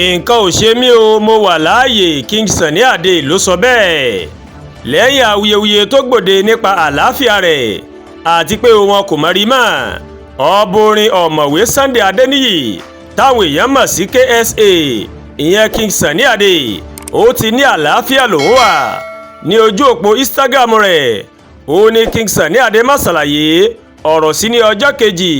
Nǹkan ò ṣe mí o, mo wà láàyè, King Sunny Adé ló sọ bẹ́ẹ̀ lẹ́yìn awuyewuye tó gbòde nípa àlàáfíà rẹ̀ àti pé wọn kò mọ̀ rí mọ́. Ọba orin Ọ̀mọ̀wé Sunday Adéníyì táwọn èèyàn mọ̀ sí KSA, ìyẹn King Sunny Adé, ó ti ní àlàáfíà lòún wà. Ní ojú òpó Instagram rẹ̀, ó ní King Sunny Adé má ṣàlàyé ọ̀rọ̀ sí ní ọjọ́ kejì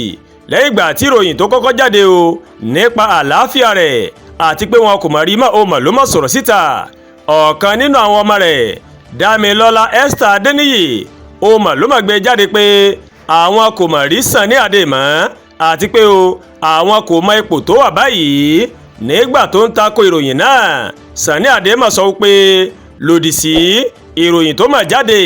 lẹ́yìn ìgbà tí ìròyìn tó kọ́kọ́ jáde o nípa àlàáfíà rẹ̀ àti pé wọn kò mọ̀ rí mọ́. Ó mọ̀ ló mọ̀ sọ̀rọ̀ síta. Ọ̀kan nínú àwọn ọmọ rẹ̀, Dámilọ́lá Esther Adéníyì, ó mọ̀ ló mọ̀ gbé jáde pé àwọn kò mọ̀ rí Sunny Adé mọ́ àti pé o àwọn kò mọ ipò tó wà báyìí. Nígbà tó ń tako ìròyìn náà, Sunny Adé mọ̀ sọ pé lòdì sí ìròyìn tó mọ̀ jáde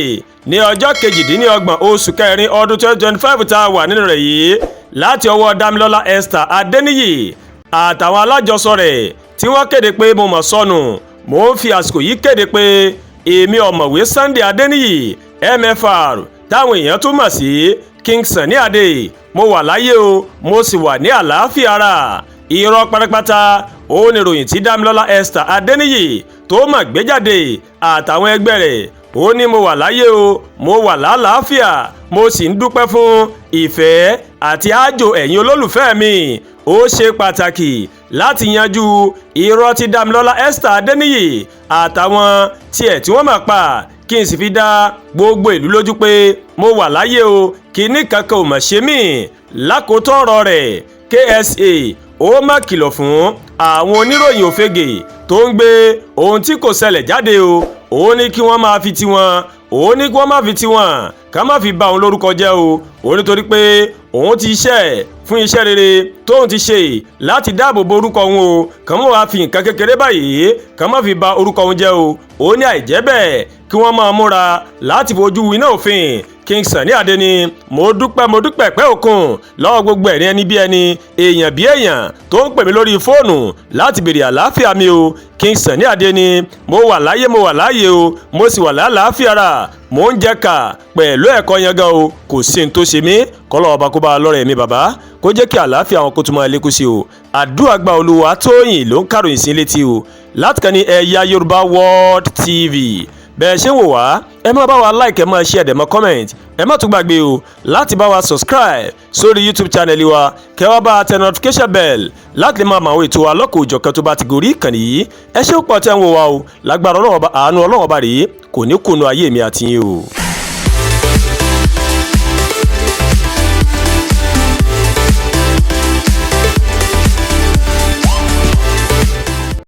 ní ọjọ́ 28 oṣù kẹrin ọdún 2025 tá a wà nínú rẹ̀ yìí láti ọwọ́ Dámilọ́lá Esther Adéníyì àtàwọn alájọsọ rẹ̀ tí wọ́n kéde pé mo mọ̀ sọnù, mo ń fi àsìkò yìí kéde pé èmi, Ọ̀mọ̀wé Sunday Adéníyì MFR, táwọn èèyàn tún mọ̀ sí King Sunny Adé, mo wà láyé o, mo sì wà ní àlàáfíà ara. Irọ́ pátápátá ó ní ìròyìn tí Dámilọ́lá Esther Adéníyì tó mọ̀ gbé jáde àtàwọn ẹgbẹ́ rẹ̀. Ó ní mo wà láyé o, mo wà lálàáfíà, mo sì ń dúpẹ́ fún ìfẹ́ àti àjò ẹ̀yin olólùfẹ́ mi. Ó ṣe pàtàkì láti yanjú irọ́ tí Dámilọ́lá Esther Adéníyì àtàwọn tiẹ̀ tí wọ́n mọ̀ pa, kí n sì fi dá gbogbo ìlú lójú pé mo wà láyé o, kinní kankan ò mọ̀ ṣe mí. Lákòótọ́ ọ̀rọ̀ rẹ̀, KSA ó má kìlọ̀ fún àwọn oníròyìn òfegè tó ń gbé ohun tí kò ṣẹlẹ̀ jáde o. Ó ní kí wọ́n máa fi tiwọn, ó ní kí wọ́n má fi tiwọn ká má fi bà òun lórúkọ jẹ́ o. Ó nítorí pé òun ti iṣẹ́ fún iṣẹ́ rere tóun ti ṣe láti dáàbò bo orúkọ òun o, kàn mọ́ wàá fi nǹkan kékeré báyìí kàn má fi bà orúkọ òun jẹ́ o. Ó ní àìjẹ́ bẹ́ẹ̀, kí wọ́n máa múra láti fojú winá òfin. King Sunny Adé ni mo dúpẹ́, mo dúpẹ́ pẹ́ òkun lọ́wọ́ gbogbo ẹ̀rín ẹni bí ẹni, èèyàn bí èèyàn tó ń pè mí lórí fóònù láti béèrè àlàáfíà mi o. King Sunny Adé ni mo wà láyé, mo wà láàyè o, mo sì wà lálàáfíà rà, mò ń jẹ ká pẹ̀lú ẹ̀kọ́ yangan o, kò sí ní tó ṣe mí. Kọ́lọ́ ọba kó bá a lọ́rẹ̀ mi bàbá, kó jẹ́ kí àlàáfíà wọn kó tún máa lékún sí o. Àdúrà gba. Olúwa Tóyìn ló ń kàròyìn sí létí o láti kàn ní Ẹ̀yà Yorùbá World TV. Bẹ́ẹ̀ ṣe ń wò wá, ẹ máa bá wa like, ẹ máa share, ẹ máa comment. Ẹ má tún gbàgbé o láti bá wa subscribe sórí YouTube channel wa, kẹ́ wá bá a tẹ notification bell láti lè máa mọ àwọn ètò wa lọ́kọ̀ òjọ̀kan tó bá ti gorí ìkànnì yìí. Ẹ ṣé pọ̀ tẹ́ ń wò wá o. Lágbára Ọlọ́run Ọba, àánú Ọlọ́run Ọba rèé kò ní kùnú ayé mi àti yín o.